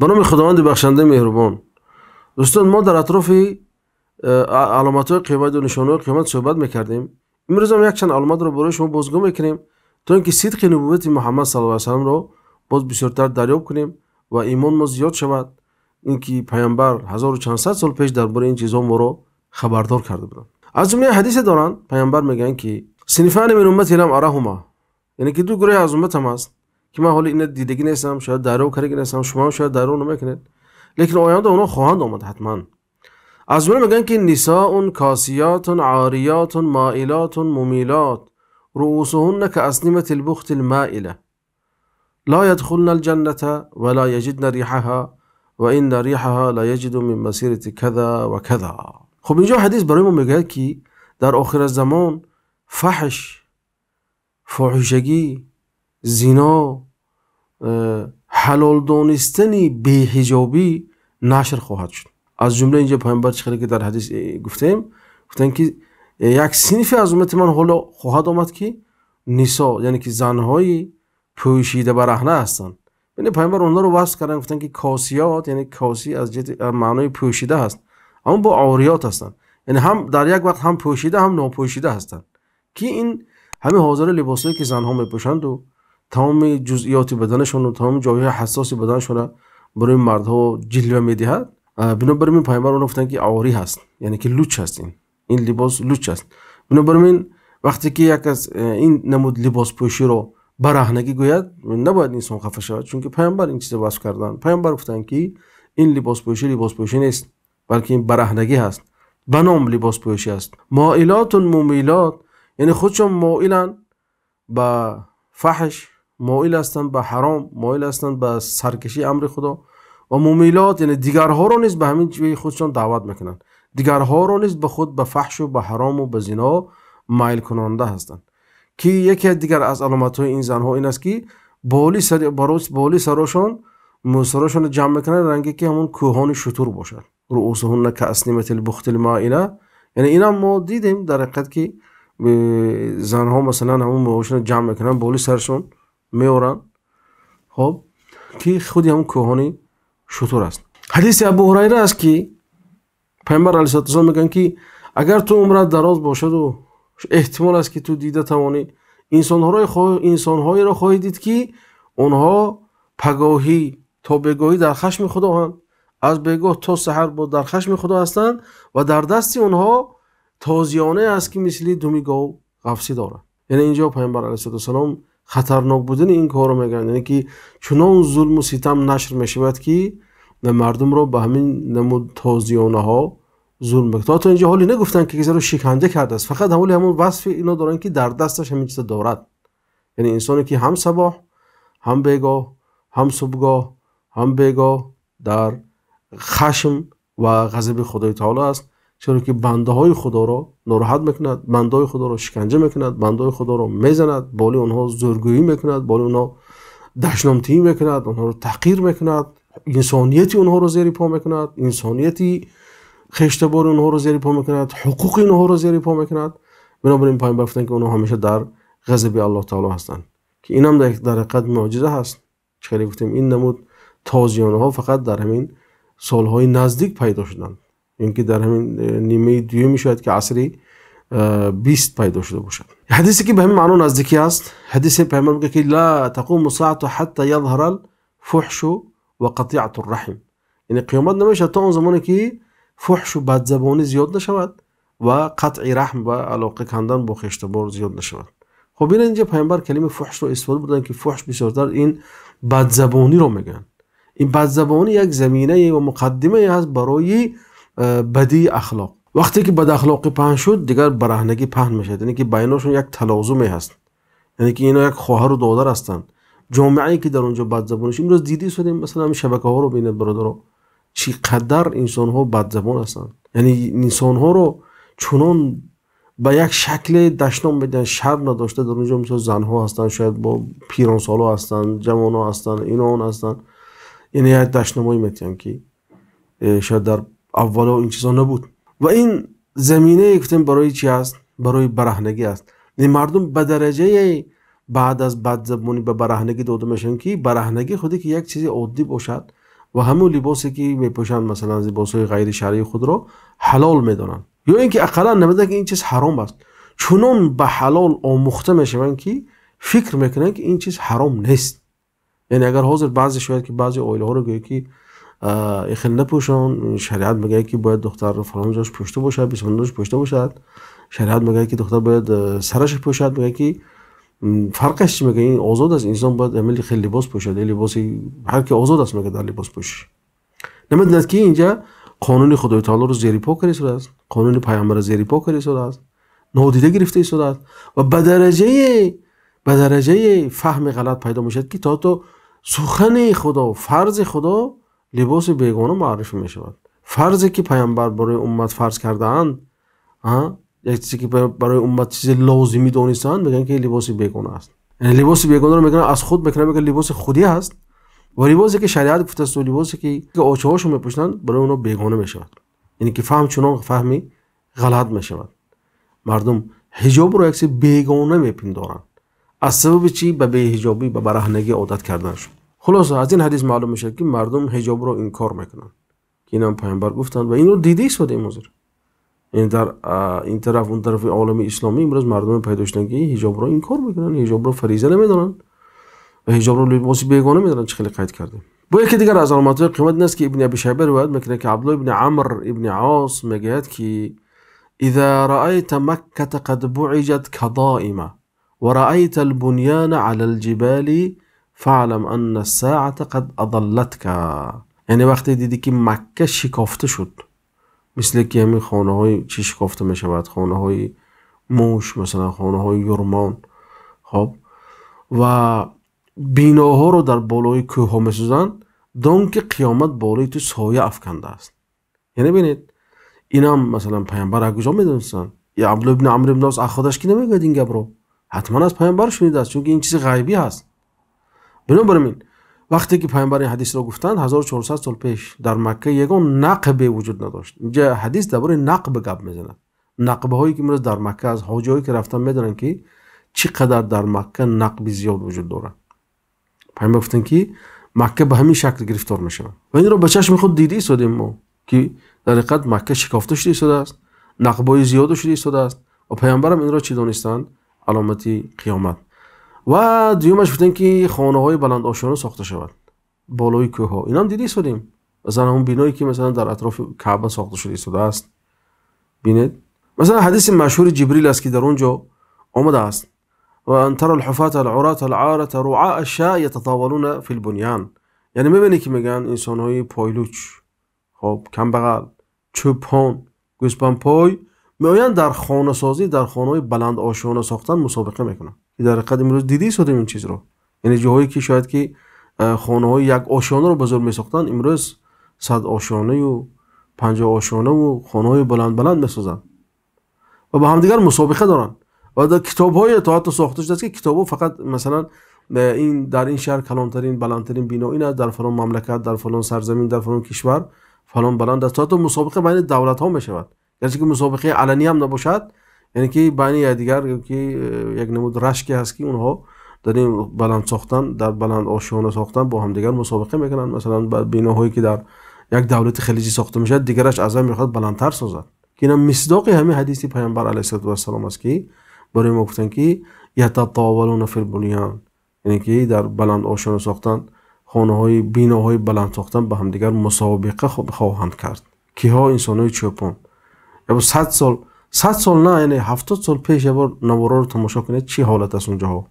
Ба номи Худованди бахшандаи меҳрубон. Дӯстон, мо дар атрофи аломатҳои қиёмат ва нишонаҳои қиёмат суҳбат мекардем. Имрӯз ҳам якчанд аломатро барои шумо бозгӯ мекунем, то инки сидқи нубувати Муҳаммад саллаллоҳу алайҳи васаллам ро боз бисёртар дарёб кунем ва имони мо зиёд шавад. Инки паёмбар ҳазору чанд сад сол пеш дар бораи ин чизҳо моро хабардор карда буданд. Аз ҷумла ҳадисе доранд, паёмбар мегӯянд ки синфони мин уммати лам араҳума, яъне ки ду гурӯҳ аз умматам ҳаст ки ман ҳоло инро дидагӣ нестам, шояд дарёб кардагӣ нестам, шумо ҳам шояд дарёб намекунед, лекин оянда онҳо хоҳанд омад ҳатман. Аз ҷумла мегӯянд ки нисоун косиётун ориётун моилотун мумилот руусуҳунна каасниматил бухтил моила ла ядхулнал ҷанната ва ла яҷидна риҳаҳа ва инна риҳаҳа ла яҷиду мин масирати каза ва каза. Хуб, инҷо ҳадис барои мо мегӯяд ки дар охири замон фаҳш, фоҳишагӣ, зино, ҳалол донистани беҳиҷобӣ нашр хоҳад шуд. Аз ҷумла инҷо паёмбар чӣ ки дар ҳадис гуфтем, гуфтанд ки як синфе аз уммати ман ҳоло хоҳад омад ки нисо, яъне ки занҳои пӯшида бараҳна ҳастанд. Яъне паёмбар онҳоро васф карданд, гуфтанд ки косиёт, яъне косӣ аз ҷиҳати маънои пӯшида ҳаст, аммо бо ориёт ҳастанд, яъне ҳам дар як вақт ҳам пӯшида ҳам нопӯшида ҳастанд, ки ин ҳамин ҳозира либосҳое ки занҳо мепӯшанд ва тамоми ҷузъиёти баданашон ва тамоми ҷойҳои ҳассоси баданашонро барои мардҳо ҷилва медиҳад. Бинобар ин паёмбар онҳо гуфтанд ки орӣ ҳаст, яъне ки луч ҳаст, ин либос луч аст. Бинобар ин вақте ки як аз ин намуд либоспӯширо бараҳнагӣ гӯяд, набояд инсон хафа шавад, чунки паёмбар ин чизро васф карданд. Паёмбар гуфтанд ки ин либоспӯшӣ либоспӯшӣ нест, балки ин бараҳнагӣ ҳаст, ба ном либоспӯшӣ аст. Моилотун мумилот, яъне худшон моиланд ба фаҳш, моил ҳастанд ба ҳаром, моил ҳастанд ба саркашии амри Худо. Ва мумилот яъне дигарҳоро низ ба ҳамин чизи худшон даъват мекунанд, дигарҳоро низ ба худ ба фаҳш ва ба ҳаром ва ба зино майл кунонда ҳастанд. Ки яке дигар аз аломатҳои ин занҳо ин аст ки боли сарошон мӯсарошонро ҷамъ мекунанд, ранге ки ҳамон кӯҳони шутур бошад. руусуҳунна каасниматил бухтил моила, яъне инам мо дидем дар ҳақиқат ки занҳо масалан ҳамон мӯҳошонро ҷамъ мекунанд, боли сарашон меоранд, хоб ки худи ҳамон кӯҳони шутур аст. Ҳадиси Абу Ҳурайра аст ки паёмбар алайҳиссалоту вассалом мегӯянд ки агар ту умрат дароз бошад ва эҳтимол аст ки ту дида тавонӣ, инсонҳоеро хоҳӣ дид ки онҳо пагоҳӣ то бегоҳӣ дар хашми Худоанд, аз бегоҳ то саҳар бо дар хашми Худо ҳастанд ва дар дасти онҳо тозиёнае аст ки мисли думи гов ғафсӣ дорад. Яъне инҷо паёмбар алайҳиссалоту вассалом хатарнок будани ин корро мегӯянд, яъне ки чунон зулму ситам нашр мешавад ки мардумро ба ҳамин намуд тозиёнаҳо зулм мекунад. То инҷо ҳоле нагуфтанд ки касеро шиканҷа кардааст, фақат ҳоле ҳамон васфи ино доранд ки дар дасташ ҳамин чизро дорад. Яъне инсоне ки ҳам сабоҳ, ҳам бегоҳ, ҳам субҳгоҳ, ҳам бегоҳ дар хашм ва ғазаби Худои таоло аст, чаро ки бандаҳои Худоро нороҳат мекунад, бандаҳои Худоро шиканҷа мекунад, бандаҳои Худоро мезанад, боли онҳо зӯргӯӣ мекунад, боли онҳо дашномтиҳӣ мекунад, онҳоро таҳқир мекунад, инсонияти онҳоро зери по мекунад, инсонияти хештабори онҳоро зери по мекунад, ҳуқуқи онҳоро зери по мекунад. Бинобар ин паёмбар гуфтанд ки онҳо ҳамеша дар ғазаби Аллоҳ таоло ҳастанд, ки инам дар ҳақиқат мӯъҷиза ҳаст. Чӣ хеле гуфтем ин намуд тозиёнаҳо фақат дар ҳамин солҳои наздик пайдо шуданд, инки дар ҳамин нимаи дуюм шояд ки асри 20 пайдо шуда бошад. Ҳадисе ки ба ҳамин маъно наздикӣ аст, ҳадисе паёмбар мегӯяд ки ла тақуму саату ҳатта язҳара алфуҳшу ва қатиату рраҳм, яъне қиёмат намешавад то он замоне ки фуҳшу бадзабонӣ зиёд нашавад ва қатъи раҳм ва алоқа кандан бо хештабор зиёд нашавад. Хуб, бинед инҷо паёмбар калимаи фуҳшро истифода бурданд ки фуҳш бисёртар ин бадзабониро мегӯянд. Ин бадзабонӣ як заминае ва муқаддимае ҳаст барои бадии ахлоқ. Вақте ки бадахлоқӣ паҳн шуд, дигар бараҳнагӣ паҳн мешавад, яъне ки байнашон як талозуме ҳаст, яъне ки ино як хоҳару додар ҳастанд. Ҷомеае ки дар онҷо бадзабонӣ шуд, имрӯз дида истодем, масалан ҳамин шабакаҳоро бинед бародаро, чӣ қадар инсонҳо бадзабон ҳастанд. Яъне инсонҳоро чунон ба як шакле дашном медиҳанд, шарм надошта. Дар онҷо мисол занҳо ҳастанд, шояд бо пиронсолҳо ҳастанд, ҷавонҳо ҳастанд, ино он ҳастанд, яъне як дашномҳое медиҳанд ки шояд дар аввало ин чизҳо набуд. Ва ин заминае гуфтем барои чӣ аст? Барои бараҳнагӣ аст. Яъне мардум ба дараҷае баъд аз бадзабонӣ ба бараҳнагӣ дода мешаванд ки бараҳнагӣ худе ки як чизи оддӣ бошад, ва ҳамон либосе ки мепӯшанд, масалан либосҳои ғайришаръии худро ҳалол медонанд, ё ин ки ақаллан намедонанд ки ин чиз ҳаром аст. Чунон ба ҳалол омӯхта мешаванд ки фикр мекунанд ки ин чиз ҳаром нест. Яъне агар ҳозир баъзе шояд ки баъзе оилаҳоро гӯяд ки ин хел напӯшон, шариат мегӯяд ки бояд духтар фалон ҷош пӯшта бошад, бисмон ҷош пӯшта бошад, шариат мегӯяд ки духтар бояд сараш пӯшад, мегӯяд ки фарқаш чи, мегӯяд ин озод аст, инсон бояд ҳамин хел либос пӯшад, ин либоси ҳар ки озод аст мегӯяд дар либос пӯшиш. Намедонад ки инҷа қонуни Худои таолоро зери по карда истодааст, қонуни пайғамбарро зери по карда истодааст, нодида гирифта истодааст ва ба дараҷаи фаҳми ғалат пайдо мешавад ки то сухани Худо, фарзи Худо либоси бегона муаррифӣ мешавад. Фарзе ки пайғамбар барои уммат фарз кардаанд, як чизе ки барои уммат чизи лозимӣ донистаанд, мегӯянд ки либоси бегона аст. Яъне либоси бегонаро мегӯянд аз худ мекунанд, мегӯянд либоси худӣ аст ва либосе ки шариат гуфтааст ва либосе ки очаҳошон мепӯшанд барои онҳо бегона мешавад. Яъне ки фаҳм чунон фаҳми ғалат мешавад. Мардум ҳиҷобро як чизи бегона мепиндоранд. Аз сабаби чӣ? Ба беҳиҷобӣ, ба бараҳнагӣ одат карданашон. Хулоса аз ин ҳадис маълум мешавад ки мардум ҳиҷобро инкор мекунанд, ки инам пайғамбар гуфтанд ва инро дида истодем ҳозир. Яъне дар ин тараф он тарафи олами исломӣ имрӯз мардуме пайдо шуданд ки ҳиҷобро инкор мекунанд, ҳиҷобро фариза намедонанд ва ҳиҷобро либоси бегона медонанд, чӣ хеле қайд кардем. Бо яке дигар аз аломатҳои қиёмат ин аст ки Ибни Аби Шайба ривоят мекунад ки Абдуллоҳ ибни Амр ибни Ос мегӯяд ки إذا رأيت مكة قد بعجت كضائمة ورأيت البنيان على الجبال فاعلم أن الساعة قد أضلتك. یعنی وقتی دیدی که مکه شکافته شد، مثل که همین خانه های چی شکافته می شود، خانه های موش مثلا، خانه های یورمان، خب و بیناها رو در بالای کوه ها می سوزند، دون که قیامت بالای تو سایه افکنده است. یعنی ببینید اینم مثلا پیامبر از کجا میدونستن؟ یا عبدالله ابن عمرو بن عاص از خودش که نمیگه این گپ رو، حتما از پیامبر شنیده است، چون که این چیز غیبی هست. بنابراین وقتی که پیامبر این حدیث رو گفتند 1400 سال پیش در مکه یگان نقب وجود نداشت. اینجا حدیث درباره نقب گپ میزند. نقب هایی که امروز در مکه از حاجیایی که رفتن میدونن که چقدر در مکه نقب زیاد وجود داره. پیامبر گفتن که مکه به همین شکل گرفتار میشه و این رو به چشم خود دیده ایستادیم ما که در حقیقت مکه شکافته شده ایستاده است، نقبای زیاد شده ایستاده است و پیامبرم این را چی دانستند؟ علامتی قیامت. و دومش گفتن که خانه های بلند آشیانه ساخته شود بالای کوه ها. اینم دیده ایستادیم، مثلا اون بینایی که مثلا در اطراف کعبه ساخته شده ایستاده است. بینید مثلا حدیث مشهور جبریل است که در اونجا آمده است و ان ترى الحفاة العراة العارة رعاء الشاء يتطاولون في البنيان. یعنی میبینی که میگن انسان های پایلوچ، خب کمبغل، چوپان، گوسپند پای میآیند در خانه سازی، در خانه های بلند آشیانه ساختن مسابقه میکنن. در حقیقت امروز دیده ایستادیم این چیز رو. یعنی جاهایی که شاید که خانه های یک آشیانه رو به زور میساختن، امروز 100 آشیانه و 50 آشیانه و خانه های بلند بلند میسازن و با همدیگر مسابقه دارن. و در کتاب های تا حتی ساخته شده است که کتاب ها فقط مثلا این در این شهر کلانترین بلندترین بنا این است، در فلان مملکت، در فلان سرزمین، در فلان کشور فلان بلند است. تا حتی مسابقه بین دولت ها میشود، گرچه که مسابقه علنی هم نباشد، یعنی که بین یکدیگر که یک نمود رشکی هست که اونها در این بلند ساختن، در بلند آشیانه ساختن با همدیگر مسابقه میکنن. مثلا بناهایی که در یک دولت خلیجی ساخته میشد دیگرش از آن میخواد بلندتر سازد، که اینم مصداق همین حدیث پیامبر علیه السلام است که برای ما گفتن که یتطاولون فی البنیان، یعنی که در بلند آشیانه ساختن، خانه های بناهای بلند ساختن با همدیگر مسابقه خواهند کرد. کیها؟ انسانهای چوپان. یا 100 سال، 100 سال نه، یعنی 70 سال پیش یه بار نوارا رو تماشا کنید چی حالت است اونجاها.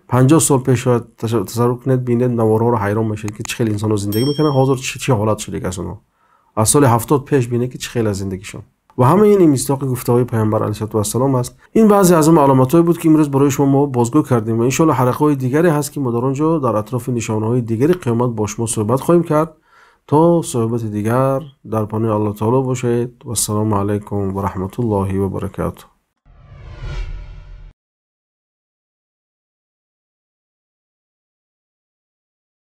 50 سال پیش تصور کنید، ببینید نوارا رو حیران میشید که چه خیلی انسان‌ها زندگی میکنن، حاضر چی حالت شده از اونها. از سال 70 پیش ببینید که چه خیلی از زندگیشون. و همه این مصداق گفته‌های پیامبر علیه السلام است. این بعضی از اون علامت‌های بود که امروز برای شما ما بازگو کردیم و ان شاء الله حلقه‌های دیگری هست که ما در اونجا در اطراف نشانه‌های دیگری قیامت با شما صحبت خواهیم کرد. تا صحبت دیگر در پناه الله تعالی باشید و السلام علیکم و رحمت الله و برکاته.